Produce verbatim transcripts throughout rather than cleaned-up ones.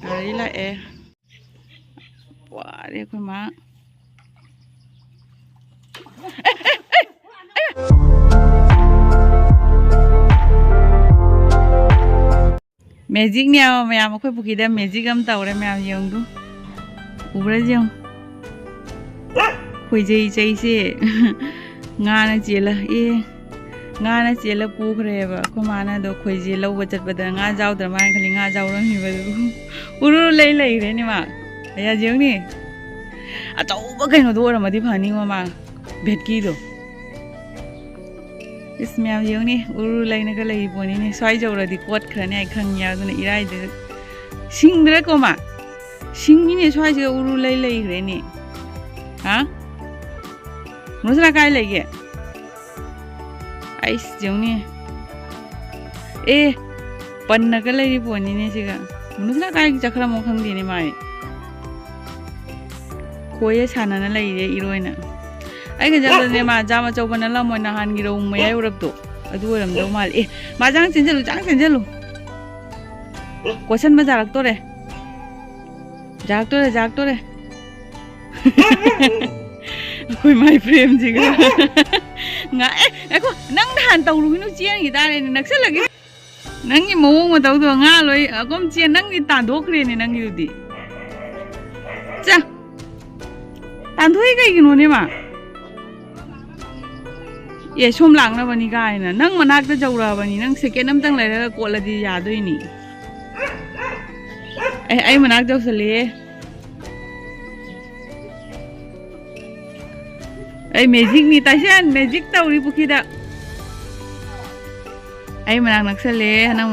ꯒꯥꯔꯤ ꯂꯥꯛꯑꯦ꯫ ꯋꯥꯔꯦ ꯑꯩꯈꯣꯏ ꯃꯥ꯫ ꯃꯦꯖꯤꯛꯅꯦꯕ ꯃꯌꯥꯝ, ꯑꯩꯈꯣꯏ ꯄꯨꯈ꯭ꯔꯤꯗ ꯃꯦꯖꯤꯛ ꯑꯃ ꯇꯧꯔꯦ ꯃꯌꯥꯝ, ꯌꯦꯡꯉꯨ꯫ ꯎꯕ꯭ꯔꯥ ꯌꯦꯡꯉꯨ꯫ ꯈꯣꯏꯖꯩ ꯆꯩꯁꯦ꯫ ꯉꯥꯅ ꯆꯦꯜꯂ ꯑꯦ꯫ ꯉꯥꯅ ꯆꯦꯜꯂ ꯄꯨꯈ꯭ꯔꯦꯕ꯫ ꯑꯩꯈꯣꯏ ꯃꯥꯅ ꯑꯗꯣ ꯈꯣꯏꯖꯦ ꯂꯧꯕ ꯆꯠꯄꯗ ꯉꯥ ꯌꯥꯎꯗ꯭ꯔ ꯃꯥꯅ ꯈꯜꯂꯤ ꯉꯥ ꯌꯥꯎꯔꯝꯃꯤꯕ ꯑꯗꯨꯕꯨ꯫ ꯎꯔꯨ ꯂꯩ ꯂꯩꯈ꯭ꯔꯦꯅꯦ ꯃꯥ꯫ ꯑꯌꯥ ꯌꯦꯡꯅꯤ꯫ ꯑꯆꯧꯕ ꯀꯩꯅꯣꯗꯣ ꯑꯣꯏꯔꯝꯃꯗꯤ ꯐꯅꯤꯉꯣ ꯃꯥ꯫ ꯚꯦꯠꯀꯤꯗꯣ꯫ ꯏꯁ ꯃꯌꯥꯝ ꯌꯦꯡꯅꯤ꯫ ꯎꯔꯨ ꯂꯩꯅꯒ ꯂꯩꯔꯤ ꯄꯣꯠꯅꯤꯅꯦ꯫ ꯁ꯭ꯋꯥꯏ ꯌꯧꯔꯗꯤ ꯀꯣꯠꯈ꯭ꯔꯅꯤ ꯑꯩ ꯈꯪꯉꯦ꯫ ꯑꯗꯨꯅ ꯏꯔꯥꯏꯗ ꯁꯤꯡꯗ꯭ꯔꯦꯀꯣ ꯃꯥ꯫ ꯁꯤꯡꯉꯤꯅꯦ ꯁ꯭ꯋꯥꯏꯁꯤꯒ ꯎꯔꯨ ꯂꯩ ꯂꯩꯈ꯭ꯔꯦꯅꯦ꯫ ꯍꯥ? ꯃꯨꯁꯂꯥ ꯀꯥꯏ ꯂꯩꯒꯦ? ꯑꯩꯁ ꯌꯦꯡꯅꯤ꯫ ꯑꯦ, ꯄꯟꯅꯒ ꯂꯩꯔꯤ ꯄꯣꯠꯅꯤꯅꯦ ꯁꯤꯒ꯫ ꯃꯨꯁꯂꯥ ꯀꯥꯏ ꯆꯠꯈ꯭ꯔꯃꯣ ꯈꯪꯗꯦꯅꯦ ꯃꯥꯏ꯫ ꯈꯣꯏꯌꯦ ꯁꯥꯟꯅꯅ ꯂꯩꯔꯦ ꯏꯔꯣꯏꯅ꯫ ꯑꯩꯒ ꯆꯠꯂꯅꯦ ꯃꯥ ꯖꯥꯝ ꯑꯆꯧꯕ ꯅꯠꯂꯝꯃꯣꯏ ꯅꯍꯥꯟꯒꯤ ꯔꯧ ꯃꯌꯥꯏ ꯎꯔꯞꯇꯣ꯫ ꯑꯗꯨ ꯑꯣꯏꯔꯝꯗꯧ ꯃꯥꯜꯂꯦ꯫ ꯑꯦ, ꯃꯥ ꯆꯥꯡ ꯆꯦꯟꯖꯜꯂꯨ, ꯆꯥꯡ ꯆꯦꯟꯖꯜꯂꯨ꯫ ꯀꯣꯠꯁꯟꯕ ꯖꯥꯔꯛꯇꯣꯔꯦ꯫ ꯖꯥꯔꯛꯇꯣꯔꯦ, ꯖꯥꯔꯛꯇꯣꯔꯦ꯫ ꯑꯩꯈꯣꯏ ꯃꯥꯏ ꯐ꯭ꯔꯦꯝꯁꯤꯒ꯫ ꯉꯥ-, ꯑꯦ, ꯉꯥꯏꯈꯣ, ꯅꯪ ꯅꯍꯥꯟ ꯇꯧꯔꯨꯒꯤꯅꯨ, ꯆꯦꯟꯈꯤ ꯇꯥꯔꯦꯅꯦ, ꯅꯛꯁꯜꯂꯒꯦ꯫ ꯅꯪꯒꯤ ꯃꯑꯣꯡ ꯃꯇꯧꯗꯣ ꯉꯥ ꯂꯣꯏ ꯑꯒꯨꯝ ꯆꯦꯟ, ꯅꯪꯗꯤ ꯇꯥꯟꯊꯣꯛꯈ꯭ꯔꯦꯅꯦ ꯅꯪꯒꯤꯗꯨꯗꯤ꯫ ꯆꯥ꯫ ꯇꯥꯟꯊꯣꯛꯏ ꯀꯩꯒꯤꯅꯣꯅꯦ ꯃꯥ? ꯑꯦ, ꯁꯣꯝ ꯂꯥꯛꯅꯕꯅꯤ ꯀꯥꯏꯅ꯫ ꯅꯪ ꯃꯅꯥꯛꯇ ꯌꯧꯔꯛꯑꯕꯅꯤ꯫ ꯅꯪ ꯁꯦꯀꯦꯟ ꯑꯝꯇꯪ ꯂꯩꯔꯒ ꯀꯣꯠꯂꯗꯤ ꯌꯥꯗꯣꯏꯅꯤ꯫ ꯑꯦ, ꯑꯩ ꯃꯅꯥꯛ ꯌꯧꯁꯜꯂꯛꯑꯦ꯫ ꯑꯩ ꯃꯦꯖꯤꯛꯅꯤ, ꯇꯥꯏꯁꯟ, ꯃꯦꯖꯤꯛ ꯇꯧꯔꯤ ꯄꯨꯈ꯭ꯔꯤꯗ꯫ ꯑꯩ ꯃꯅꯥꯛ ꯅꯛꯁꯜꯂꯦ ꯅꯪ꯫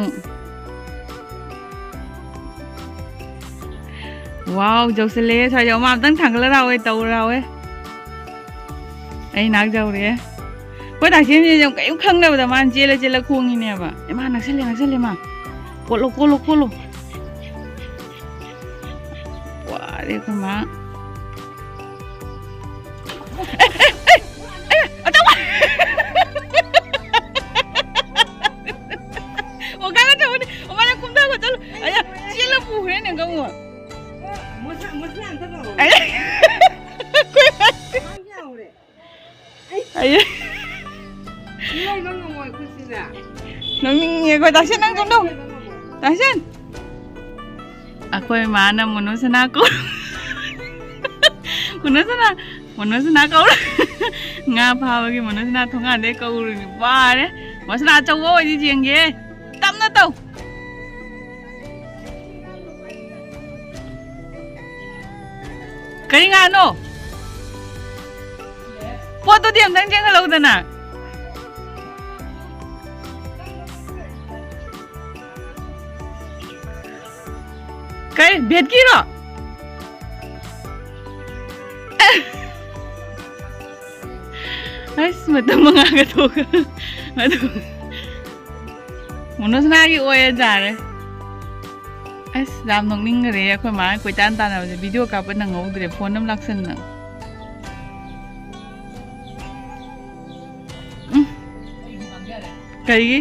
ꯋꯥꯎ, ꯌꯧꯁꯜꯂꯦ꯫ ꯁ꯭ꯋꯥꯏꯗ ꯃꯥ ꯑꯝꯇꯪ ꯊꯥꯡꯒꯠꯂ ꯂꯥꯎꯋꯦ, ꯇꯧꯔ ꯂꯥꯎꯋꯦ꯫ ꯑꯩ ꯅꯥꯛ ꯌꯧꯔꯦ꯫ ꯑꯩꯈꯣꯏ ꯇꯥꯏꯁꯟꯁꯦ ꯌꯥꯝ ꯀꯔꯤꯝ ꯈꯪꯗꯕꯗ ꯃꯥꯅ ꯆꯦꯜꯂ ꯆꯦꯜꯂ ꯈꯣꯡꯉꯤꯅꯦꯕ꯫ ꯑꯦ, ꯃꯥ ꯅꯛꯁꯜꯂꯦ, ꯅꯛꯁꯜꯂꯦ ꯃꯥ꯫ ꯀꯣꯠꯂꯣ, ꯀꯣꯠꯂꯣ, ꯀꯣꯠꯂꯣ꯫ ꯋꯥꯔꯦ ꯑꯩꯈꯣꯏ ꯃꯥ꯫ ꯑꯦ, ꯑꯦ, ꯑꯦ, ꯑꯦ, ꯑꯇꯣꯞꯄ꯫ ꯑꯣ, ꯀꯥꯏ ꯇꯧꯕꯅꯤ? ꯑꯣ, ꯃꯥꯅ ꯀꯨꯝꯊꯈꯣ ꯆꯠꯂꯨ꯫ ꯑꯌꯥ, ꯆꯦꯜꯂ ꯄꯨꯈ꯭ꯔꯦꯅꯦ꯫ ꯇꯧ꯫ ꯃꯁꯥ ꯃꯁꯥ ꯑꯝꯇ ꯀꯧꯔꯣ꯫ ꯑꯩ ꯌꯥꯎꯔꯦ꯫ ꯑꯩ ꯏꯃꯩ ꯃꯪ ꯉꯝꯃꯣꯏ ꯈꯨꯠꯁꯤꯅ꯫ ꯅꯣꯛꯅꯤꯡꯉꯦ ꯑꯩꯈꯣꯏ꯫ ꯇꯥꯁꯤꯟ, ꯅꯪ ꯁꯨꯝ ꯇꯧ꯫ ꯇꯥꯁꯤꯟ꯫ ꯑꯩꯈꯣꯏ ꯃꯥꯅ ꯃꯣꯅꯣꯁꯅꯥ ꯀꯧ ꯃꯣꯅꯣꯁꯅꯥ ꯃꯣꯅꯣꯁꯅꯥ ꯀꯧꯔ ꯉꯥ ꯐꯥꯕꯒꯤ ꯃꯣꯅꯣꯁꯅꯥ ꯊꯣꯡꯒꯥꯟꯗꯩ ꯀꯧꯔꯨꯅꯤ꯫ ꯋꯥꯔꯦ꯫ ꯃꯣꯅꯣꯁꯅꯥ ꯑꯆꯧꯕ ꯑꯣꯏꯗꯤ ꯌꯦꯡꯒꯦ꯫ ꯇꯞꯅ ꯇꯧ꯫ ꯀꯔꯤ ꯉꯥꯅꯣ? ꯄꯣꯠꯇꯨꯗꯤ ꯑꯝꯇꯪ ꯆꯦꯟꯈꯠꯂꯧꯗꯅ꯫ ꯀꯩ ꯚꯦꯠꯀꯤꯔꯣ? ꯑꯁ, ꯃꯇꯝ ꯃꯉꯥꯒ ꯊꯣꯛꯈ꯭ꯔꯦ꯫ ꯑꯗꯨ ꯃꯣꯅꯣꯁꯅꯥꯒꯤ ꯑꯣꯏꯔ ꯌꯥꯔꯦ꯫ ꯑꯁ, ꯌꯥꯝ ꯅꯣꯛꯅꯤꯡꯈ꯭ꯔꯦ ꯑꯩꯈꯣꯏ ꯃꯥꯅ ꯀꯣꯏꯇꯥꯟ ꯇꯥꯟꯅꯕꯁꯦ꯫ ꯚꯤꯗꯤꯑꯣ ꯀꯥꯞꯄ ꯅꯪꯍꯧꯗ꯭ꯔꯦ, ꯐꯣꯟ ꯑꯃ ꯂꯥꯛꯁꯟꯅ꯫ ꯎꯝ꯫ ꯀꯔꯤꯒꯤ?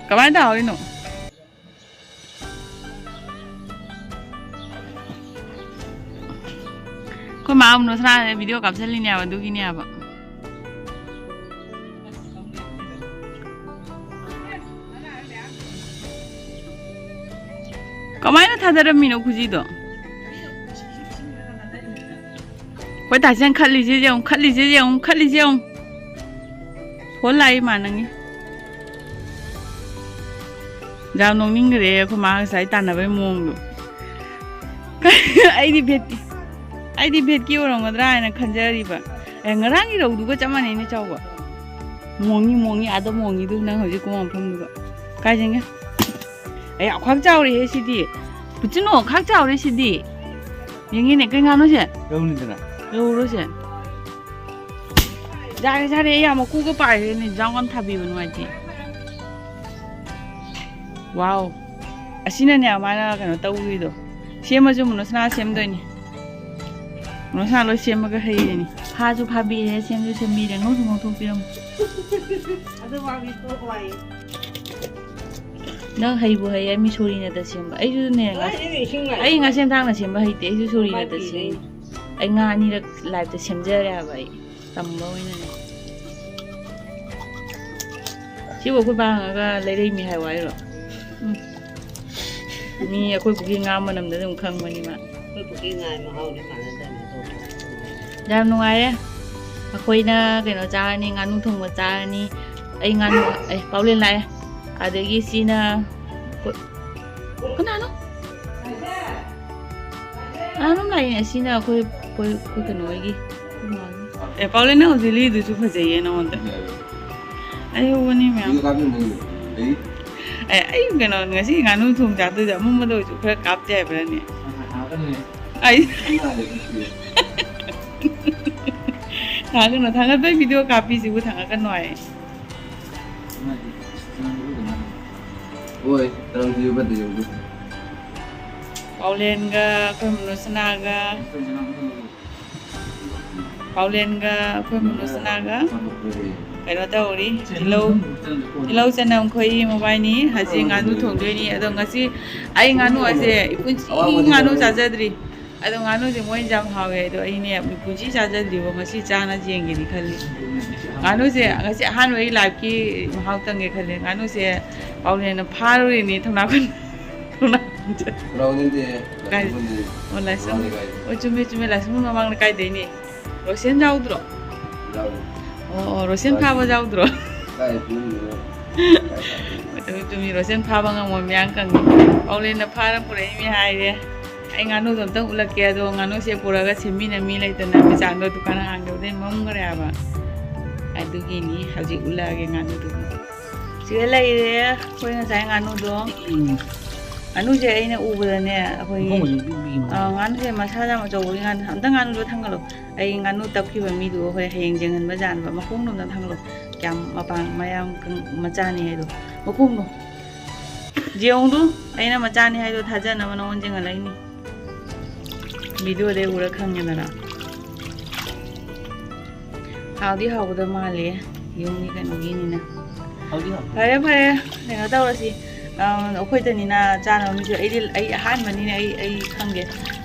ꯀꯃꯥꯏꯅ ꯇꯧꯍꯧꯔꯤꯅꯣ? ꯑꯩꯈꯣꯏ ꯃꯥ ꯃꯣꯅꯣꯁꯅꯥꯁꯦ ꯚꯤꯗꯤꯑꯣ ꯀꯥꯞꯁꯤꯜꯂꯤꯅꯦꯕ, ꯑꯗꯨꯒꯤꯅꯦꯕ꯫ ꯀꯃꯥꯏꯅ ꯊꯥꯗꯔꯝꯃꯤꯅꯣ ꯈꯨꯖꯤꯗꯣ? ꯑꯩꯈꯣꯏ ꯇꯥꯁꯤꯅ ꯈꯠꯂꯤꯁꯦ ꯌꯦꯡꯉꯨ, ꯈꯠꯂꯤꯁꯦ ꯌꯦꯡꯉꯨ, ꯈꯠꯂꯤꯁꯦ ꯌꯦꯡꯉꯨ꯫ ꯐꯣꯟ ꯂꯥꯛꯏ ꯃꯥ ꯅꯪꯒꯤ꯫ ꯌꯥꯝ ꯅꯣꯛꯅꯤꯡꯈ꯭ꯔꯦ ꯑꯩꯈꯣꯏ ꯃꯥ ꯉꯁꯥꯏ ꯇꯥꯟꯅꯕꯩ ꯃꯑꯣꯡꯗꯣ꯫ ꯑꯩꯗꯤ ꯚꯦꯠꯀꯤ ꯑꯩꯗꯤ ꯚꯦꯠꯀꯤ ꯑꯣꯏꯔꯝꯒꯗ꯭ꯔꯥ ꯍꯥꯏꯅ ꯈꯟꯖꯔꯤꯕ꯫ ꯑꯦ, ꯉꯔꯥꯡꯒꯤ ꯔꯧꯗꯨꯒ ꯆꯞ ꯃꯥꯟꯅꯩꯅꯦ ꯆꯥꯎꯕ꯫ ꯃꯣꯡꯉꯤ ꯃꯣꯡꯉꯤ ꯑꯥꯗ ꯃꯣꯡꯉꯤꯗꯨ ꯅꯪ ꯍꯧꯖꯤꯛ ꯀꯨꯝꯕ ꯃꯐꯝꯗꯨꯒ꯫ ꯀꯥꯏ ꯆꯪꯉꯦ? ꯑꯦ, ꯈ꯭ꯋꯥꯛ ꯆꯥꯎꯔꯦꯍꯦ ꯁꯤꯗꯤ꯫ ꯄꯨꯆꯤꯅꯣ, ꯈ꯭ꯋꯥꯛ ꯆꯥꯎꯔꯦ ꯁꯤꯗꯤ꯫ ꯌꯦꯡꯉꯤꯅꯦ, ꯀꯩ ꯉꯥꯅꯣ ꯁꯦ? ꯔꯧꯅꯤꯗꯅ꯫ ꯔꯧꯔꯣ ꯁꯦ꯫ ꯌꯥꯔꯦ, ꯌꯥꯔꯦ, ꯑꯩ ꯌꯥꯝ ꯃꯀꯨꯒ ꯄꯥꯏꯔꯦꯅꯦ, ꯏꯟꯖꯥꯡ ꯀꯥꯟ ꯊꯥꯕꯤꯕ ꯅꯨꯡꯉꯥꯏꯇꯦ꯫ ꯋꯥꯎ꯫ ꯑꯁꯤꯅꯅꯦ ꯃꯥꯅ ꯀꯩꯅꯣ ꯇꯧꯔꯤꯗꯣ꯫ ꯁꯦꯝꯃꯁꯨ ꯃꯣꯅꯣꯁꯅꯥ ꯁꯦꯝꯗꯣꯏꯅꯤ꯫ ꯃꯣꯅꯣꯁꯅꯥ ꯂꯣꯏ ꯁꯦꯝꯃꯒ ꯍꯩꯔꯤꯅꯤ꯫ ꯐꯥꯁꯨ ꯐꯥꯕꯤꯔꯦ, ꯁꯦꯝꯁꯨ ꯁꯦꯝꯕꯤꯔꯦ, ꯉꯧꯁꯨ ꯉꯧꯊꯣꯛꯄꯤꯔꯝꯃꯦ꯫ ꯑꯗꯨ ꯋꯥꯕꯤ ꯇꯣꯛꯑꯣ ꯍꯥꯏꯌꯦ꯫ ꯅꯪ ꯍꯩꯕꯨ ꯍꯩꯌꯦ, ꯃꯤ ꯁꯣꯔꯤꯅꯇ ꯁꯦꯝꯕ꯫ ꯑꯩꯁꯨꯅꯦ, ꯉꯁ-, ꯑꯩ ꯉꯥꯁꯦꯝ ꯊꯥꯡꯅ ꯁꯦꯝꯕ ꯍꯩꯇꯦ, ꯑꯩꯁꯨ ꯁꯣꯔꯤꯅꯇ ꯁꯦꯝꯃꯤ꯫ ꯑꯩ ꯉꯥ ꯑꯅꯤꯔꯛ live ꯇ ꯁꯦꯝꯖꯔꯦ ꯍꯥꯏꯕ ꯑꯩ, ꯇꯝꯕ ꯑꯣꯏꯅꯅꯦ꯫ ꯁꯤꯕꯨ ꯑꯩꯈꯣꯏ ꯄꯥ ꯍꯪꯉꯒ ꯂꯩꯔꯛꯃꯤ ꯍꯥꯏꯌꯨ ꯍꯥꯏꯔꯣ? ꯎꯝ꯫ ꯃꯤ ꯑꯩꯈꯣꯏ ꯄꯨꯈ꯭ꯔꯤ ꯉꯥ ꯃꯅꯝꯗ ꯑꯗꯨꯝ ꯈꯪꯕꯅꯤ ꯃꯥ꯫ ꯑꯩꯈꯣꯏ ꯄꯨꯈ꯭ꯔꯤ ꯉꯥ ꯃꯍꯥꯎꯗꯤ ꯃꯥꯟꯅꯗꯕꯅꯤ ꯑꯇꯣꯞꯄ꯫ ꯌꯥꯝ ꯅꯨꯡꯉꯥꯏꯔꯦ꯫ ꯑꯩꯈꯣꯏꯅ ꯀꯩꯅꯣ ꯆꯥꯔꯅꯤ, ꯉꯥꯅꯨ ꯊꯣꯡꯕ ꯆꯥꯔꯅꯤ꯫ ꯑꯩ ꯉꯥꯅꯨ, ꯑꯦ, ꯄꯥꯎꯂꯦꯟ ꯂꯥꯛꯑꯦ꯫ ꯑꯗꯒꯤ ꯁꯤꯅ ꯑꯩꯈꯣꯏ, ꯀꯅꯥꯅꯣ? ꯀꯅꯥꯅꯣꯝ ꯂꯥꯛꯏꯅꯦ꯫ ꯁꯤꯅ ꯑꯩꯈꯣꯏ, ꯑꯩꯈꯣꯏ, ꯑꯩꯈꯣꯏ ꯀꯩꯅꯣ ꯍꯣꯏꯒꯤ, ꯑꯩꯈꯣꯏ ꯃꯥꯒꯤ꯫ ꯑꯦ, ꯄꯥꯎꯂꯦꯟ, ꯅꯪ ꯍꯧꯖꯤꯛ ꯂꯤꯗꯨꯁꯨ ꯐꯖꯩꯌꯦ ꯅꯉꯣꯟꯗ꯫ ꯑꯩ ꯍꯧꯕꯅꯤ ꯃꯌꯥꯝ꯫ ꯑꯦ, ꯑꯩ ꯀꯩꯅꯣ, ꯉꯁꯤ ꯉꯥꯅꯨ ꯊꯣꯡ ꯆꯥꯗꯣꯏꯗꯣ ꯑꯃꯝꯕꯗ ꯑꯣꯏꯁꯨ ꯈꯔ ꯀꯥꯞꯇꯦ ꯍꯥꯏꯕ꯭ꯔꯥꯅꯦ? ꯑꯩ ꯊꯥꯒꯠꯀꯅꯨ, ꯊꯥꯒꯠꯄꯩ video ꯀꯥꯞꯄꯤꯁꯤꯕꯨ ꯊꯥꯒꯠꯀꯅꯨ ꯍꯥꯏ꯫ ꯍꯣꯏ, ꯇꯧꯔꯝꯁꯤ, ꯐꯠꯇ ꯌꯧꯗꯣ꯫ ꯄꯥꯎꯂꯦꯟꯒ ꯑꯩꯈꯣꯏ ꯃꯅꯣꯁꯅꯥꯒ꯫ ꯄꯥꯎꯂꯦꯟꯒ ꯑꯩꯈꯣꯏ ꯃꯅꯣꯁꯅꯥꯒ ꯀꯩꯅꯣ ꯇꯧꯔꯤ, ꯇꯤꯜꯍꯧ, ꯇꯤꯜꯍꯧ ꯆꯅꯝ ꯈꯣꯏꯔꯤ ꯃꯕꯥꯏꯅꯤ꯫ ꯍꯧꯖꯤꯛ ꯉꯥꯅꯨ ꯊꯣꯡꯗꯣꯏꯅꯤ꯫ ꯑꯗꯣ ꯉꯁꯤ ꯑꯩ ꯉꯥꯅꯨ ꯑꯁꯦ ꯏꯄꯨꯟꯁꯤ ꯉꯥꯅꯨ ꯆꯥꯖꯗ꯭ꯔꯤ꯫ ꯑꯗꯣ ꯉꯥꯅꯨꯁꯦ ꯃꯣꯏꯅ ꯌꯥꯝ ꯍꯥꯎꯋꯦ꯫ ꯑꯗꯣ ꯑꯩꯅꯦ ꯄꯨꯟꯁꯤ ꯆꯥꯖꯗ꯭ꯔꯤꯕ, ꯉꯁꯤ ꯆꯥꯅ ꯌꯦꯡꯒꯦꯗꯤ ꯈꯜꯂꯤ꯫ ꯉꯥꯅꯨꯁꯦ ꯉꯁꯤ ꯑꯍꯥꯟꯕ ꯑꯩ live ꯀꯤ ꯃꯍꯥꯎ ꯇꯪꯒꯦ ꯈꯜꯂꯦ꯫ ꯉꯥꯅꯨꯁꯦ ꯄꯥꯎꯂꯦꯟꯅ ꯐꯥꯔꯨꯔꯤꯅꯤ ꯊꯝꯅꯥ ꯈꯨꯟ-, ꯊꯝꯅꯥ ꯈꯨꯟ-, ꯂꯥꯎꯅꯤꯡꯗꯦ꯫ ꯀꯥꯏ? ꯂꯥꯏꯁ꯭ꯔꯝ ꯑꯣ, ꯂꯥꯏꯁ꯭ꯔꯝ꯫ ꯃꯃꯥꯡꯗ ꯀꯥꯏꯗꯩꯅꯤ? ꯑꯣ, ꯆꯨꯝꯃꯦ, ꯆꯨꯝꯃꯦ, ꯂꯥꯏꯁ꯭ꯔꯝ ꯃꯃꯥꯡꯗ ꯀꯥꯏꯗꯩꯅꯤ? ꯔꯣꯁꯦꯟ ꯌꯥꯎꯗ꯭ꯔꯣ? ꯌꯥꯎꯏ꯫ ꯑꯣ, ꯑꯣ, ꯔꯣꯁꯦꯟ ꯐꯥꯕ ꯌꯥꯎꯗ꯭ꯔꯣ? ꯀꯥꯏ ꯐꯤꯂꯝꯗꯨꯅꯣ? ꯀꯥꯏ ꯀꯥꯏꯗꯩꯅꯣ? ꯆꯨꯝꯃꯤ, ꯆꯨꯝꯃꯤ, ꯔꯣꯁꯦꯟ ꯐꯥꯕ ꯉꯝꯃꯣꯏ, ꯃꯌꯥꯡ ꯀꯪꯉꯤ꯫ ꯄꯥꯎꯂꯦꯟꯅ ꯐꯥꯔ ꯄꯨꯔꯛꯏꯅꯤ ꯍꯥꯏꯔꯦ꯫ ꯑꯩ ꯉꯥꯅꯨꯗꯣ ꯑꯝꯇꯪ ꯎꯠꯂꯛꯀꯦ꯫ ꯑꯗꯣ ꯉꯥꯅꯨꯁꯦ ꯄꯨꯔꯒ ꯁꯦꯝꯕꯤꯅ ꯃꯤ ꯂꯩꯇꯅ ꯃꯤꯆꯥꯟꯗꯣ ꯗꯨꯀꯥꯟ ꯍꯥꯡꯗꯕꯗꯩ ꯃꯝꯈ꯭ꯔꯦ ꯍꯥꯏꯕ꯫ ꯑꯗꯨꯒꯤꯅꯤ ꯍꯧꯖꯤꯛ ꯎꯠꯂꯛꯑꯒꯦ ꯉꯥꯅꯨꯗꯨ꯫ ꯁꯤꯗ ꯂꯩꯔꯦ ꯑꯩꯈꯣꯏ ꯉꯁꯥꯏ ꯉꯥꯅꯨꯗꯣ꯫ ꯎꯝ꯫ ꯉꯥꯅꯨꯁꯦ ꯑꯩꯅ ꯎꯕꯗꯅꯦ, ꯑꯩꯈꯣꯏꯒꯤ, ꯃꯈꯣꯡ ꯃꯔꯤꯗꯨ ꯄꯤꯛꯏ ꯃꯥꯜꯂꯦ꯫ ꯑꯥ, ꯉꯥꯅꯨꯁꯦ ꯃꯁꯥꯁꯦ ꯌꯥꯝ ꯑꯆꯧꯕꯒꯤ ꯉꯥꯅꯨ꯫ ꯑꯝꯇ ꯉꯥꯅꯨꯗꯣ ꯊꯥꯡꯒꯠꯂꯣ꯫ ꯑꯩ ꯉꯥꯅꯨ ꯇꯞꯈꯤꯕ ꯃꯤꯗꯨ ꯑꯩꯈꯣꯏ ꯍꯌꯦꯡ ꯌꯦꯡꯍꯟꯕ ꯌꯥꯅꯕ꯫ ꯃꯈꯣꯡꯗꯣ ꯑꯝꯇ ꯊꯥꯡꯒꯠꯂꯣ꯫ ꯀꯌꯥꯝ ꯃꯄꯥꯡ ꯃꯌꯥꯝ ꯀꯪ-, ꯃꯆꯥꯅꯤ ꯍꯥꯏꯗꯣ꯫ ꯃꯈꯣꯡꯗꯣ꯫ ꯌꯦꯡꯉꯨꯗꯨ, ꯑꯩꯅ ꯃꯆꯥꯅꯤ ꯍꯥꯏꯗꯣ ꯊꯥꯖꯅꯕ ꯅꯉꯣꯟꯗ ꯌꯦꯡꯍꯜꯂꯛꯏꯅꯤ꯫ Video ꯗꯩ ꯎꯔ ꯈꯪꯉꯦꯗꯅ꯫ ꯍꯥꯎꯗꯤ ꯍꯥꯎꯒꯗꯕ ꯃꯥꯜꯂꯦ, ꯌꯨꯝꯒꯤ ꯀꯩꯅꯣꯒꯤꯅꯤꯅ꯫ ꯍꯥꯎꯗꯤ ꯍꯥꯎ꯫ ꯐꯔꯦ, ꯐꯔꯦ, ꯀꯩꯅꯣ ꯇꯧꯔꯁꯤ꯫ ꯑꯩꯈꯣꯏꯗꯅꯤꯅ ꯆꯥꯅꯕ ꯃꯤꯁꯨ ꯑꯩꯗꯤ, ꯑꯩ ꯑꯍꯥꯟꯕꯅꯤꯅ ꯑꯩ, ꯑꯩ ꯈꯪꯗꯦ,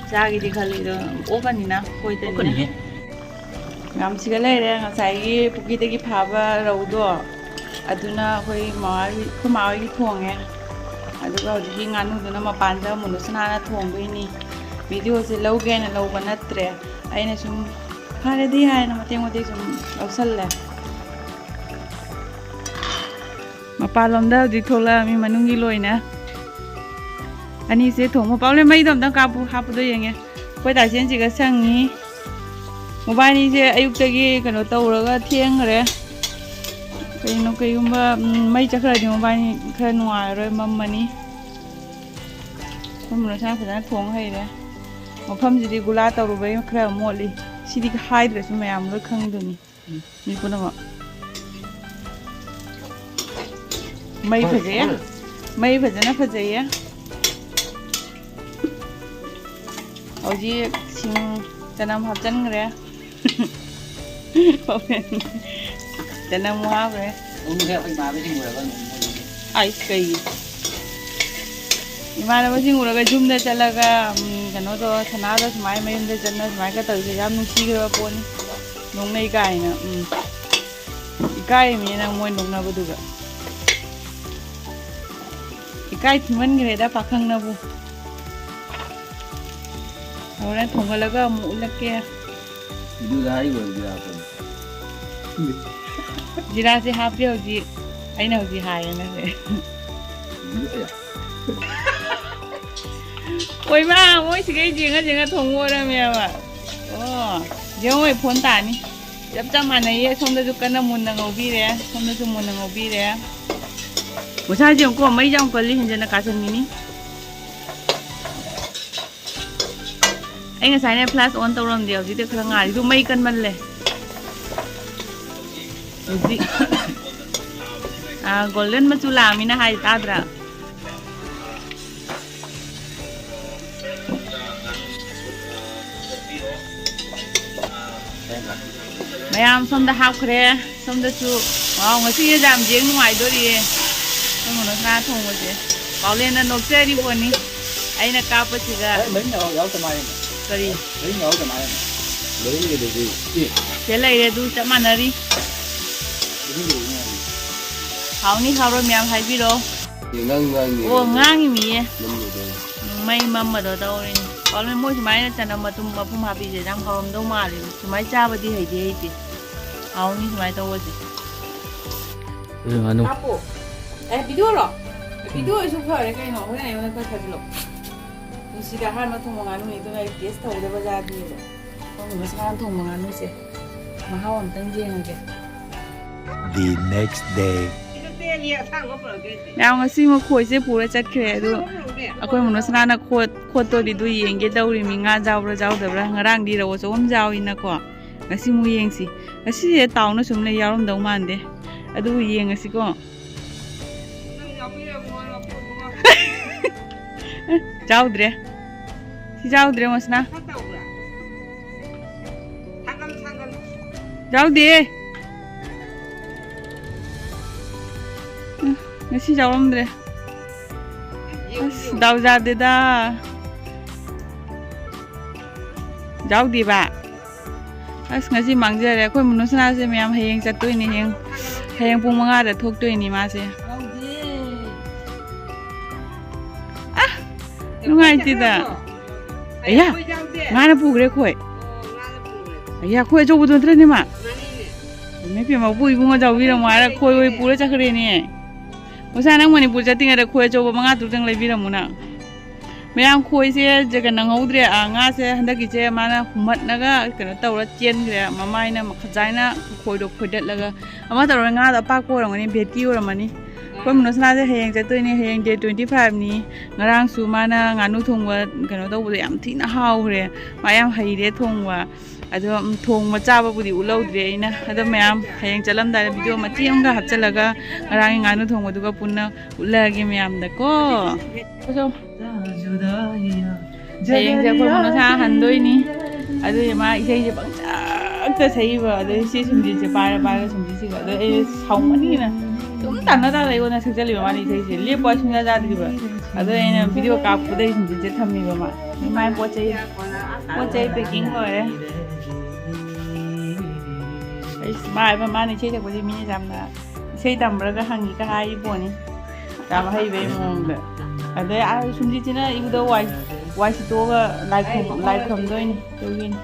ꯆꯥꯒꯦꯗꯤ ꯈꯜꯂꯤ, ꯑꯗꯣ ꯑꯣꯛꯀꯅꯤꯅ ꯑꯩꯈꯣꯏꯗꯅꯤꯅ꯫ ꯑꯣꯛꯀꯅꯤꯍꯦ꯫ ꯌꯥꯝꯁꯤꯒ ꯂꯩꯔꯦ꯫ ꯉꯁꯥꯏꯒꯤ ꯄꯨꯈ꯭ꯔꯤꯗꯒꯤ ꯐꯥꯕ ꯔꯧꯗꯣ, ꯑꯗꯨꯅ ꯑꯩꯈꯣꯏ ꯃꯥ ꯍꯣꯏꯒꯤ, ꯑꯩꯈꯣꯏ ꯃꯥ ꯍꯣꯏꯒꯤ ꯊꯣꯡꯉꯦ꯫ ꯑꯗꯨꯒ ꯍꯧꯖꯤꯛꯀꯤ ꯉꯥꯅꯨꯗꯨꯅ ꯃꯄꯥꯟꯗ ꯃꯨꯟꯅꯨꯁꯅꯥꯅ ꯊꯣꯡꯗꯣꯏꯅꯤ꯫ ꯚꯤꯗꯤꯑꯣꯁꯦ ꯂꯧꯒꯦ ꯍꯥꯏꯅ ꯂꯧꯕ ꯅꯠꯇ꯭ꯔꯦ, ꯑꯩꯅ ꯁꯨꯝ ꯐꯔꯗꯤ ꯍꯥꯏꯅ ꯃꯇꯦꯛ ꯃꯇꯦꯛ ꯁꯨꯝ ꯂꯧꯁꯜꯂꯦ꯫ ꯃꯄꯥꯟꯂꯣꯝꯗ ꯍꯧꯖꯤꯛ ꯊꯣꯛꯂꯛꯑꯃꯤ ꯃꯅꯨꯡꯒꯤ ꯂꯣꯏꯅ꯫ ꯑꯅꯤꯁꯦ ꯊꯣꯡꯕ ꯄꯥꯎꯂꯦ, ꯃꯩꯗꯣ ꯑꯝꯇꯪ ꯀꯥꯞꯄꯨ, ꯍꯥꯞꯄꯗꯣ ꯌꯦꯡꯒꯦ꯫ ꯑꯩꯈꯣꯏ ꯇꯥꯆꯦꯟꯁꯤꯒ ꯁꯪꯉꯤ꯫ ꯃꯕꯥꯅꯤꯁꯦ ꯑꯌꯨꯛꯇꯒꯤ ꯀꯩꯅꯣ ꯇꯧꯔꯒ ꯊꯦꯡꯈ꯭ꯔꯦ꯫ ꯀꯩꯅꯣ, ꯀꯩꯒꯨꯝꯕ, ꯎꯝ, ꯃꯩ ꯆꯠꯈ꯭ꯔꯗꯤ ꯃꯕꯥꯅꯤ ꯈꯔ ꯅꯨꯡꯉꯥꯏꯔꯔꯣꯏ, ꯃꯝꯃꯅꯤ꯫ ꯑꯩꯈꯣꯏ ꯃꯔꯣꯏꯁꯥꯡ ꯐꯖꯅ ꯊꯣꯡ ꯍꯩꯔꯦ꯫ ꯃꯐꯝꯁꯤꯗꯤ ꯒꯨꯂꯥ ꯇꯧꯔꯨꯕꯩ ꯈꯔ ꯃꯣꯠꯂꯤ꯫ ꯁꯤꯗꯤ ꯍꯥꯏꯗ꯭ꯔꯁꯨ ꯃꯌꯥꯝ ꯂꯣꯏ ꯈꯪꯗꯣꯏꯅꯤ꯫ ꯃꯤ ꯄꯨꯝꯅꯃꯛ꯫ ꯃꯩ ꯐꯖꯩꯌꯦ꯫ ꯃꯩ ꯐꯖꯅ ꯐꯖꯩꯌꯦ꯫ ꯍꯧꯖꯤꯛ ꯁꯤꯡ, ꯆꯅꯝ ꯍꯥꯞꯆꯤꯟꯈ꯭ꯔꯦ꯫ ꯆꯅꯝ ꯍꯥꯞꯈ꯭ꯔꯦ꯫ ꯑꯩ ꯀꯩ ꯏꯃꯥꯟꯅꯕꯁꯤꯡ ꯎꯔꯒ ꯌꯨꯝꯗ ꯆꯠꯂꯒ, ꯎꯝ, ꯀꯩꯅꯣꯗꯣ, ꯁꯅꯥꯗꯣ ꯁꯨꯃꯥꯏꯅ ꯃꯌꯨꯝꯗ ꯆꯠꯅ ꯁꯨꯃꯥꯏꯅ ꯇꯧꯔꯤꯁꯦ ꯌꯥꯝ ꯅꯨꯡꯁꯤꯈ꯭ꯔꯕ ꯄꯣꯠꯅꯤ꯫ ꯅꯣꯛꯅꯩ ꯀꯥꯏꯅ꯫ ꯎꯝ꯫ ꯏꯀꯥꯏꯃꯤ ꯅꯪ ꯃꯣꯏ ꯅꯣꯛꯅꯕꯗꯨꯒ꯫ ꯏꯀꯥꯏ ꯊꯤꯃꯟꯈ꯭ꯔꯦꯗ ꯄꯥꯈꯪꯅꯕꯨ꯫ ꯍꯣꯔꯦꯟ ꯊꯣꯡꯒꯠꯂꯒ ꯑꯃꯨꯛ ꯎꯠꯂꯛꯀꯦ꯫ ꯏꯗꯨꯗ ꯍꯥꯏꯈ꯭ꯔꯣ, ꯏꯗꯨꯗ ꯍꯥꯞꯄꯅꯤ꯫ ꯖꯤꯔꯥꯁꯦ ꯍꯥꯞꯄꯦ ꯍꯧꯖꯤꯛ꯫ ꯑꯩꯅ ꯍꯧꯖꯤꯛ ꯍꯥꯏꯌꯦꯅꯁꯦ꯫ ꯏꯗꯨꯗ ꯀꯌꯥ? ꯑꯣꯏꯃꯥ, ꯃꯣꯏ ꯁꯤꯈꯩ ꯌꯦꯡꯉ ꯌꯦꯡꯉ ꯊꯣꯡꯕ ꯑꯣꯏꯔꯝꯃꯦꯕ꯫ ꯑꯣ, ꯌꯦꯡꯉꯣ, ꯐꯣꯟ ꯇꯥꯅꯤ꯫ ꯆꯞ ꯆꯞ ꯃꯥꯟꯅꯩꯌꯦ꯫ ꯁꯣꯝꯗꯁꯨ ꯀꯟꯅ ꯃꯨꯟꯅ ꯉꯧꯕꯤꯔꯦ, ꯁꯣꯝꯗꯁꯨ ꯃꯨꯟꯅ ꯉꯧꯕꯤꯔꯦ꯫ ꯃꯁꯥꯁꯦ ꯌꯦꯡꯉꯨꯀꯣ, ꯃꯩꯁꯦ ꯌꯥꯝ ꯀꯜꯂꯤ, ꯍꯦꯟꯖꯟꯅ ꯀꯥꯁꯟꯈꯤꯅꯤ꯫ ꯑꯩ ꯉꯁꯥꯏꯅꯦ flash on ꯇꯧꯔꯝꯗꯦ, ꯍꯧꯖꯤꯛꯇꯤ ꯈꯔ ꯉꯥꯜꯂꯤ꯫ ꯑꯗꯨ ꯃꯩ ꯀꯟꯃꯜꯂꯦ꯫ ꯍꯧꯖꯤꯛ, ꯑꯥ, golden ꯃꯆꯨ ꯂꯥꯛꯑꯃꯤꯅ ꯍꯥꯏ ꯇꯥꯗ꯭ꯔꯥ? ꯃꯌꯥꯝ ꯁꯣꯝꯗ ꯍꯥꯞꯈ꯭ꯔꯦ, ꯁꯣꯝꯗꯁꯨ꯫ ꯋꯥꯎ, ꯉꯁꯤꯁꯦ ꯌꯥꯝ ꯌꯦꯡ ꯅꯨꯡꯉꯥꯏꯗꯣꯔꯤꯌꯦ꯫ ꯑꯩꯈꯣꯏ ꯃꯣꯅꯣꯁꯅꯥ ꯊꯣꯡꯕꯁꯦ ꯄꯥꯎꯂꯦꯟꯅ ꯅꯣꯛꯆꯔꯤꯕꯣꯅꯤ꯫ ꯑꯩꯅ ꯀꯥꯞꯄꯁꯤꯗ ꯑꯦ, ꯃꯔꯤꯡ ꯌꯥꯎ-, ꯌꯥꯎꯗ ꯃꯥꯜꯂꯦꯅꯦ꯫ ꯀꯔꯤ? ꯃꯔꯤꯡ ꯌꯥꯎꯗ ꯃꯥꯜꯂꯦꯅꯦ꯫ ꯃꯔꯤꯡꯒꯤꯗꯨꯗꯤ꯫ ꯑꯦ꯫ ꯁꯤꯗ ꯂꯩꯔꯦ, ꯑꯗꯨ ꯆꯞ ꯃꯥꯟꯅꯔꯤ꯫ ꯃꯔꯤꯡꯒꯤꯗꯨꯗꯤ ꯉꯥꯏꯔꯤ꯫ ꯍꯥꯎꯅꯤ ꯍꯥꯎꯔꯣꯏ ꯃꯌꯥꯝ ꯍꯥꯏꯕꯤꯔꯣ꯫ ꯑꯦ, ꯅꯪ ꯉꯥꯡꯉꯤ ꯑꯣ, ꯅꯪ꯫ ꯉꯥꯡꯉꯤꯃꯤꯌꯦ꯫ ꯅꯪꯒꯤꯗꯣ꯫ ꯃꯩ ꯃꯝꯕꯗꯣ ꯇꯧꯔꯤꯅꯤ꯫ ꯄꯥꯎꯂꯦꯟ ꯃꯣꯏ ꯁꯨꯃꯥꯏꯅ ꯆꯅꯝ ꯃꯇꯨꯝ ꯃꯄꯨꯝ ꯍꯥꯞꯄꯤꯁꯦ ꯌꯥꯝ ꯍꯥꯎꯔꯝꯗꯧ ꯃꯥꯜꯂꯦ꯫ ꯁꯨꯃꯥꯏꯅ ꯆꯥꯕꯗꯤ ꯍꯩꯗꯤ ꯍꯩꯇꯦ꯫ ꯍꯥꯎꯅꯤ ꯁꯨꯃꯥꯏꯅ ꯇꯧꯕꯁꯦ꯫ ꯑꯗꯨ ꯉꯥꯅꯨ꯫ ꯍꯥꯞꯄꯣ꯫ ꯑꯦ, ꯚꯤꯗꯤꯑꯣꯔꯣ? ꯚꯤꯗꯤꯑꯣ ꯑꯣꯏꯁꯨ ꯐꯔꯦ ꯀꯩꯅꯣ, ꯍꯣꯔꯦꯟ ꯑꯩꯉꯣꯟꯗ ꯈꯔ ꯊꯥꯖꯤꯜꯂꯣ꯫ ꯄꯨꯟꯁꯤꯗ ꯑꯍꯥꯟꯕ ꯊꯣꯡꯕ ꯉꯥꯅꯨꯅꯤ, ꯑꯗꯨꯅ ꯑꯩ ꯇꯦꯁ ꯇꯧꯗꯕ ꯌꯥꯗꯦꯕ꯫ ꯈꯪꯗꯕ ꯁꯥꯅ ꯊꯣꯡꯕ ꯉꯥꯅꯨꯁꯦ ꯃꯍꯥꯎ ꯑꯝꯇꯪ ꯌꯦꯡꯉꯒꯦ꯫ The next day. ꯃꯌꯥꯝ ꯉꯁꯤ ꯃꯈꯣꯏꯁꯦ ꯄꯨꯔ ꯆꯠꯈ꯭ꯔꯦ, ꯑꯗꯨ ꯑꯩꯈꯣꯏ ꯃꯣꯅꯣꯁꯅꯥꯅ ꯈꯣꯠ-, ꯈꯣꯠꯇꯣꯔꯤꯗꯨ ꯌꯦꯡꯒꯦ ꯇꯧꯔꯤꯃꯤ꯫ ꯉꯥ ꯌꯥꯎꯕ꯭ꯔꯥ ꯌꯥꯎꯗꯕ꯭ꯔꯥ? ꯉꯔꯥꯡꯗꯤ ꯔꯧ ꯑꯆꯧꯕ ꯑꯃ ꯌꯥꯎꯏꯅꯀꯣ꯫ ꯉꯁꯤ ꯑꯃꯨꯛ ꯌꯦꯡꯁꯤ꯫ ꯉꯁꯤꯁꯦ ꯇꯥꯎꯅ ꯁꯨꯝ ꯂꯩ ꯌꯥꯎꯔꯝꯗꯧ ꯃꯥꯟꯗꯦ꯫ ꯑꯗꯨꯕꯨ ꯌꯦꯡꯉꯁꯤꯀꯣ꯫ ꯌꯥꯎꯗ꯭ꯔꯦ꯫ ꯁꯤ ꯌꯥꯎꯗ꯭ꯔꯦ, ꯃꯣꯁꯅꯥ꯫ ꯌꯥꯎꯗꯦ꯫ ꯎꯝ, ꯉꯁꯤ ꯌꯥꯎꯔꯝꯗ꯭ꯔꯦ꯫ ꯑꯁ, ꯗꯥꯎ ꯌꯥꯗꯦꯗ꯫ ꯌꯥꯎꯗꯦꯕ꯫ ꯑꯁ, ꯉꯁꯤ ꯃꯥꯡꯖꯔꯦ꯫ ꯑꯩꯈꯣꯏ ꯃꯨꯅꯨꯁꯅꯥꯁꯦ ꯃꯌꯥꯝ ꯍꯌꯦꯡ ꯆꯠꯇꯣꯏꯅꯦ꯫ ꯍꯌꯦꯡ, ꯍꯌꯦꯡ ꯄꯨꯡ ꯃꯉꯥꯗ ꯊꯣꯛꯇꯣꯏꯅꯤ ꯃꯥꯁꯦ꯫ ꯑ, ꯅꯨꯡꯉꯥꯏꯇꯦꯗ꯫ ꯑꯌꯥ, ꯉꯥꯅ ꯄꯨꯈ꯭ꯔꯦ ꯈꯣꯏ꯫ ꯑꯌꯥ, ꯈꯣꯏ ꯑꯆꯧꯕꯗꯨ ꯅꯠꯇ꯭ꯔꯅꯦ ꯃꯥ? ꯏꯃꯥ ꯏꯄꯦꯝꯃ, ꯄꯨ ꯏꯕꯨꯡꯉꯣ ꯌꯥꯎꯕꯤꯔꯝꯃꯣ ꯍꯥꯏꯔ ꯈꯣꯏ ꯑꯣꯏ ꯄꯨꯔ ꯆꯠꯈ꯭ꯔꯦꯅꯦ꯫ ꯃꯁꯥ ꯅꯪ ꯃꯅꯤꯄꯨꯔ ꯆꯠꯇ꯭ꯔꯤꯉꯩꯗ ꯈꯣꯏ ꯑꯆꯧꯕ ꯃꯉꯥ ꯇꯔꯨꯛꯇꯪ ꯂꯩꯕꯤꯔꯝꯃꯨ ꯅꯪ꯫ ꯃꯌꯥꯝ ꯈꯣꯏꯁꯦ ꯖꯒ ꯅꯪꯍꯧꯗ꯭ꯔꯦ꯫ ꯑꯥ, ꯉꯥꯁꯦ ꯍꯟꯗꯛꯀꯤꯁꯦ ꯃꯥꯅ ꯍꯨꯝꯃꯠꯅꯒ ꯀꯩꯅꯣ ꯇꯧꯔ ꯆꯦꯟꯈ꯭ꯔꯦ꯫ ꯃꯃꯥꯏꯅ ꯈꯖꯥꯏꯅ ꯈꯣꯏꯗꯣ ꯈꯣꯏꯗꯠꯂꯒ ꯑꯃ ꯇꯧꯔꯒ ꯉꯥꯗꯣ ꯑꯄꯥꯛꯄ ꯑꯣꯏꯔꯝꯒꯅꯤ, ꯚꯦꯠꯀꯤ ꯑꯣꯏꯔꯝꯃꯅꯤ꯫ ꯑꯩꯈꯣꯏ ꯃꯨꯅꯣꯁꯅꯥꯁꯦ ꯍꯌꯦꯡ ꯆꯠꯇꯣꯏꯅꯦ꯫ ꯍꯌꯦꯡ ꯗꯦꯠ ꯇ꯭ꯋꯦꯟꯇꯤ ꯐꯥꯏꯚꯅꯤ꯫ ꯉꯔꯥꯡꯁꯨ ꯃꯥꯅ ꯉꯥꯅꯨ ꯊꯣꯡꯕ ꯀꯩꯅꯣ ꯇꯧꯕꯗꯣ ꯌꯥꯝ ꯊꯤꯅ ꯍꯥꯎꯈ꯭ꯔꯦ꯫ ꯃꯥ ꯌꯥꯝ ꯍꯩꯔꯦ ꯊꯣꯡꯕ꯫ ꯑꯗꯣ, ꯎꯝ, ꯊꯣꯡꯕ ꯆꯥꯕꯕꯨꯗꯤ ꯎꯠꯍꯧꯗ꯭ꯔꯦ ꯑꯩꯅ꯫ ꯑꯗꯣ ꯃꯌꯥꯝ ꯍꯌꯦꯡ ꯆꯠꯂꯝꯗꯥꯏꯗ ꯚꯤꯗꯤꯑꯣ ꯃꯇꯦꯛ ꯑꯃꯒ ꯍꯥꯞꯆꯤꯜꯂꯒ ꯉꯔꯥꯡꯒꯤ ꯉꯥꯅꯨ ꯊꯣꯡꯕꯗꯨꯒ ꯄꯨꯟꯅ ꯎꯠꯂꯛꯑꯒꯦ ꯃꯌꯥꯝꯗꯀꯣ꯫ ꯍꯌꯦꯡꯁꯦ ꯑꯩꯈꯣꯏ ꯃꯣꯅꯣꯁꯥ ꯍꯟꯗꯣꯏꯅꯤ꯫ ꯑꯗꯨꯒꯤ ꯃꯥ ꯏꯁꯩꯁꯦ ꯄꯪꯁꯛꯇ ꯁꯛꯏꯕ꯫ ꯑꯗꯩ ꯁꯤ ꯁꯨꯝꯖꯤꯠꯁꯦ ꯄꯥꯏꯔ ꯄꯥꯏꯔꯒ ꯁꯨꯝꯖꯤꯠꯁꯤꯒ꯫ ꯑꯗꯩ ꯑꯩ ꯁꯥꯎꯃꯟꯒꯤꯅ ꯑꯗꯨꯝ ꯇꯥꯟꯅ ꯇꯥꯟꯅ ꯑꯩꯉꯣꯟꯗ ꯁꯛꯆꯜꯂꯤꯕ ꯃꯥꯅ ꯏꯁꯩꯁꯦ꯫ ꯂꯦꯞꯄ ꯁꯨꯡꯌꯥ ꯌꯥꯗ꯭ꯔꯤꯕ꯫ ꯑꯗꯣ ꯑꯩꯅ ꯚꯤꯗꯤꯑꯣ ꯀꯥꯞꯄꯗꯩ ꯁꯨꯝ ꯆꯤꯟꯁꯦ ꯊꯝꯃꯤꯕ ꯃꯥ꯫ ꯃꯥꯏ ꯄꯣꯠ ꯆꯩ, ꯄꯣꯠ ꯆꯩ ꯄꯦꯀꯤꯡ ꯂꯣꯏꯔꯦ꯫ ꯑꯩꯁ, ꯃꯥ ꯍꯥꯏꯕ, ꯃꯥꯅ ꯏꯁꯩ ꯁꯛꯄꯁꯦ ꯃꯤꯅ ꯌꯥꯝꯅ ꯏꯁꯩ ꯇꯝꯕ꯭ꯔꯥꯒ ꯍꯪꯉꯤꯒ ꯍꯥꯏꯔꯤ ꯄꯣꯠꯅꯤ꯫ ꯌꯥꯝ ꯍꯩꯕꯩ ꯃꯑꯣꯡꯗ꯫ ꯑꯗꯩ ꯑꯥ ꯁꯨꯝꯖꯤꯠꯁꯤꯅ ꯏꯕꯨꯙꯧ ꯋꯥꯏ, ꯋꯥꯏ ꯁꯤꯠꯇꯣꯛꯑꯒ ꯂꯥꯏ ꯈꯨꯔꯨꯝ-, ꯂꯥꯏ ꯈꯨꯔꯨꯝꯗꯣꯏꯅꯤ꯫ ꯑꯗꯨꯒꯤꯅꯤ꯫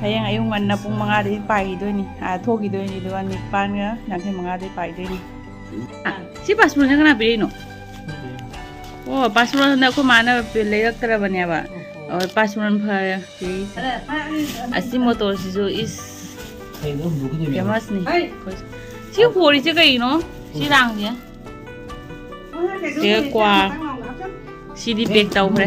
ꯍꯌꯦꯡ ꯑꯌꯨꯛ ꯉꯟꯅ ꯄꯨꯡ ꯃꯉꯥꯗꯒꯤ ꯄꯥꯏꯈꯤꯗꯣꯏꯅꯤ꯫ ꯑꯥ, ꯊꯣꯛꯈꯤꯗꯣꯏꯅꯤ꯫ ꯑꯗꯨꯒ ꯅꯤꯄꯥꯟꯒ ꯌꯥꯡꯈꯩ ꯃꯉꯥꯗꯒꯤ ꯄꯥꯏꯗꯣꯏꯅꯤ꯫ ꯑꯥ, ꯁꯤ ꯄꯥꯁꯄꯣꯔꯠꯁꯦ ꯀꯅꯥ ꯄꯤꯔꯛꯏꯅꯣ? ꯑꯣ, ꯄꯥꯁꯄꯣꯔꯠ ꯍꯟꯗꯛ ꯑꯩꯈꯣꯏ ꯃꯥꯅ ꯂꯩꯔꯛꯇ꯭ꯔꯕꯅꯦꯕ꯫ ꯑꯣ, ꯄꯥꯁꯄꯣꯔꯠ ꯐꯔꯦ꯫ ꯁꯤ, ꯑꯁꯤ ꯃꯣꯇꯣꯔꯁꯤꯁꯨ ꯏꯁ ꯐꯦꯃꯁꯅꯤ꯫ ꯁꯤ ꯍꯣꯔꯤꯁꯦ ꯀꯩꯅꯣ? ꯁꯤ ꯔꯥꯡꯁꯦ꯫ ꯁꯤꯒ ꯀ꯭ꯋꯥ꯫ ꯁꯤꯗꯤ ꯄꯦꯛ ꯇꯧꯈ꯭ꯔꯦ꯫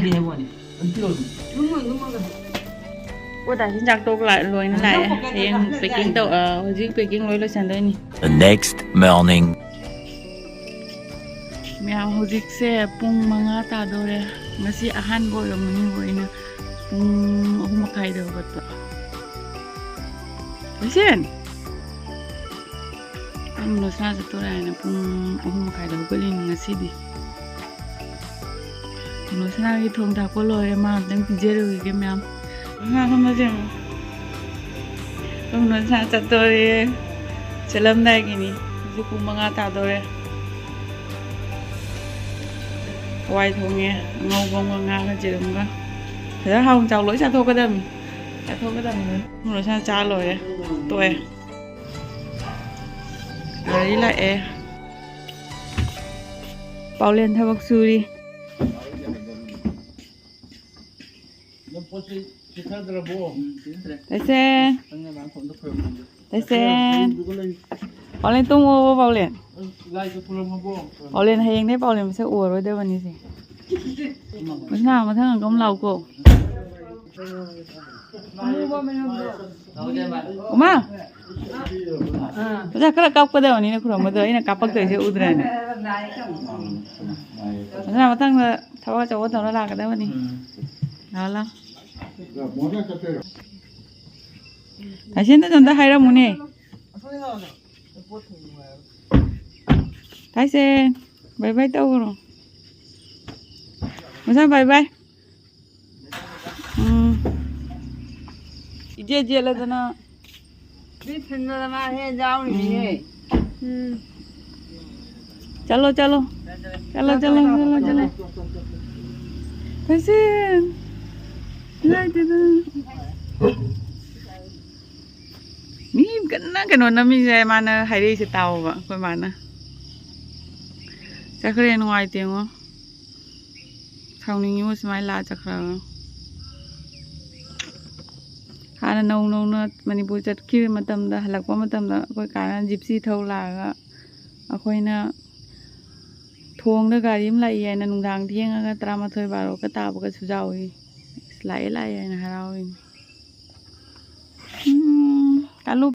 ꯑꯣ, ꯗꯥ ꯆꯤꯟꯖꯥꯛꯇꯣ ꯂꯣꯏꯅ ꯂꯥꯛꯑꯦ꯫ ꯍꯌꯦꯡ ꯄꯦꯀꯤꯡ ꯇꯧ-, ꯑ, ꯍꯧꯖꯤꯛ ꯄꯦꯀꯤꯡ ꯂꯣꯏ ꯂꯣꯏꯁꯟꯗꯣꯏꯅꯤ꯫ The next morning. ꯃꯌꯥꯝ, ꯍꯧꯖꯤꯛꯁꯦ ꯄꯨꯡ ꯃꯉꯥ ꯇꯥꯗꯣꯔꯦ꯫ ꯉꯁꯤ ꯑꯍꯥꯟꯕ ꯑꯣꯏꯔꯝꯒꯅꯤꯕ ꯑꯩꯅ ꯄꯨꯡ ꯑꯍꯨꯝ ꯃꯈꯥꯏꯗ ꯍꯧꯒꯠꯄ꯫ ꯂꯤꯁꯦꯟ! ꯅꯪ ꯅꯁꯥ ꯆꯠꯇꯣꯔꯦ ꯍꯥꯏꯅ ꯄꯨꯡ ꯑꯍꯨꯝ ꯃꯈꯥꯏꯗ ꯍꯧꯒꯠꯂꯤꯅꯤ ꯉꯁꯤꯗꯤ꯫ ꯅꯣꯁꯅꯥꯒꯤ ꯊꯣꯡ ꯊꯥꯛꯄ ꯂꯣꯏꯔꯦ, ꯃꯥ ꯑꯝꯇꯪ ꯄꯤꯖꯔꯨꯈꯤꯒꯦ ꯃꯌꯥꯝ꯫ ꯉꯥ ꯊꯝꯃꯁꯦ ꯑꯃꯨꯛ꯫ ꯅꯣꯁꯅꯥ ꯆꯠꯇꯣꯔꯦ꯫ ꯆꯠꯂꯝꯗꯥꯏꯒꯤꯅꯤ꯫ ꯍꯧꯖꯤꯛ ꯄꯨꯡ ꯃꯉꯥ ꯇꯥꯗꯣꯔꯦ꯫ ꯍꯋꯥꯏ ꯊꯣꯡꯉꯦ, ꯑꯉꯧꯕ ꯑꯃꯒ ꯉꯥꯒ ꯌꯦꯔꯨꯝꯒ꯫ ꯐꯖꯅ ꯍꯥꯎꯅ ꯆꯥꯎ, ꯂꯣꯏ ꯆꯥꯊꯣꯛꯀꯗꯕꯅꯤ꯫ ꯆꯥꯊꯣꯛꯀꯗꯕꯅꯤ꯫ ꯅꯣꯁꯅꯥ ꯆꯥ ꯂꯣꯏꯔꯦ꯫ ꯇꯣꯛꯑꯦ꯫ ꯒꯥꯔꯤ ꯂꯥꯛꯑꯦ꯫ ꯄꯥꯎꯂꯦꯟ ꯊꯕꯛ ꯁꯨꯔꯤ꯫ ꯅꯪ ꯄꯣꯠ ꯆꯩ ꯆꯤꯊꯗ꯭ꯔꯕꯣ? ꯇꯩꯁꯦꯟ꯫ ꯅꯪ ꯅꯃꯥ ꯐꯣꯟꯗ ꯈꯣꯏꯔꯝꯃꯣ꯫ ꯇꯩꯁꯦꯟ꯫ ꯄꯥꯎꯂꯦꯟ ꯇꯨꯝꯃꯣꯕ ꯄꯥꯎꯂꯦꯟ꯫ ꯂꯥꯏꯒ ꯈꯨꯔꯨꯝꯃꯕꯣ? ꯄꯥꯎꯂꯦꯟ ꯍꯌꯦꯡꯗꯩ ꯄꯥꯎꯂꯦꯟ ꯃꯁꯛ ꯎꯔꯔꯣꯏꯗꯕꯅꯤꯁꯦ꯫ ꯃꯊꯪ ꯃꯊꯪ ꯑꯃꯨꯛ ꯂꯥꯛꯎꯀꯣ꯫ ꯎꯃꯥ! ꯑꯣꯖꯥ, ꯈꯔ ꯀꯥꯞꯀꯗꯕꯅꯤꯅ ꯈꯨꯔꯨꯝꯕꯗꯣ ꯑꯩꯅ ꯀꯥꯞꯄꯛꯇꯣꯏꯁꯦ ꯎꯗ꯭ꯔꯦꯅꯦ꯫ ꯑꯣꯖꯥ, ꯃꯊꯪꯗ ꯊꯕꯛ ꯑꯆꯧꯕ ꯇꯧꯔ ꯂꯥꯛꯀꯗꯕꯅꯤ꯫ ꯂꯥꯛꯑꯣ, ꯂꯥꯛꯑꯣ꯫ ꯇꯥꯏꯁꯦꯟꯗꯁꯨ ꯑꯝꯇ ꯍꯥꯏꯔꯝꯃꯨꯅꯦ꯫ ꯑꯁꯣꯏ ꯉꯥꯎꯅ ꯄꯣꯠ ꯊꯣꯡꯉꯤ ꯍꯥꯏꯕ꯫ ꯍꯥꯏꯁꯦ, ꯕꯥꯏ ꯕꯥꯏ ꯇꯧꯈ꯭ꯔꯣ꯫ ꯃꯁꯥ ꯕꯥꯏ ꯕꯥꯏ꯫ ꯎꯝ꯫ ꯏꯖꯦ ꯖꯦꯜꯂꯗꯅ꯫ ꯃꯤ ꯊꯤꯟꯕꯗ ꯃꯥ ꯍꯦꯛ ꯌꯥꯎꯔꯤꯅꯤꯅꯦ꯫ ꯎꯝ꯫ ꯆꯠꯂꯣ, ꯆꯠꯂꯣ꯫ ꯆꯠꯂꯣ, ꯆꯠꯂꯣ, ꯆꯠꯂꯣ, ꯆꯠꯂꯣ꯫ ꯊꯣꯏꯁꯦ꯫ ꯅꯨꯡꯉꯥꯏꯇꯦꯗ꯫ ꯃꯤ ꯀꯟꯅ ꯀꯩꯅꯣ ꯅꯝꯃꯤꯁꯦ ꯃꯥꯅ ꯍꯥꯏꯔꯛꯏꯁꯦ ꯇꯥꯎꯕ ꯑꯩꯈꯣꯏ ꯃꯥꯅ꯫ ꯆꯠꯈ꯭ꯔꯦ, ꯅꯨꯡꯉꯥꯏꯇꯦꯉꯣ꯫ ꯁꯥꯎꯅꯤꯡꯉꯤꯉꯣ ꯁꯨꯃꯥꯏꯅ ꯂꯥꯛꯑ ꯆꯠꯈ꯭ꯔꯒ꯫ ꯍꯥꯟꯅ ꯅꯧ ꯅꯧꯅ ꯃꯅꯤꯄꯨꯔ ꯆꯠꯈꯤꯕ ꯃꯇꯝꯗ, ꯍꯜꯂꯛꯄ ꯃꯇꯝꯗ ꯑꯩꯈꯣꯏ ꯀꯥꯅ ꯖꯤꯞꯁꯤ ꯊꯧ ꯂꯥꯛꯑꯒ ꯑꯩꯈꯣꯏꯅ ꯊꯣꯡꯗ ꯒꯥꯔꯤ ꯑꯃ ꯂꯥꯛꯏ ꯍꯥꯏꯅ ꯅꯨꯡꯗꯥꯡ ꯊꯦꯡꯉꯒ ꯇꯔꯥꯃꯥꯊꯣꯏ ꯕꯥꯔꯣꯒ ꯇꯥꯕꯒꯁꯨ ꯌꯥꯎꯏ꯫ ꯑꯁ, ꯂꯥꯛꯑꯦ ꯂꯥꯛꯑꯦ ꯍꯥꯏꯅ ꯍꯔꯥꯎꯏꯅꯦ꯫ ꯎꯝ, ꯀꯥꯂꯨ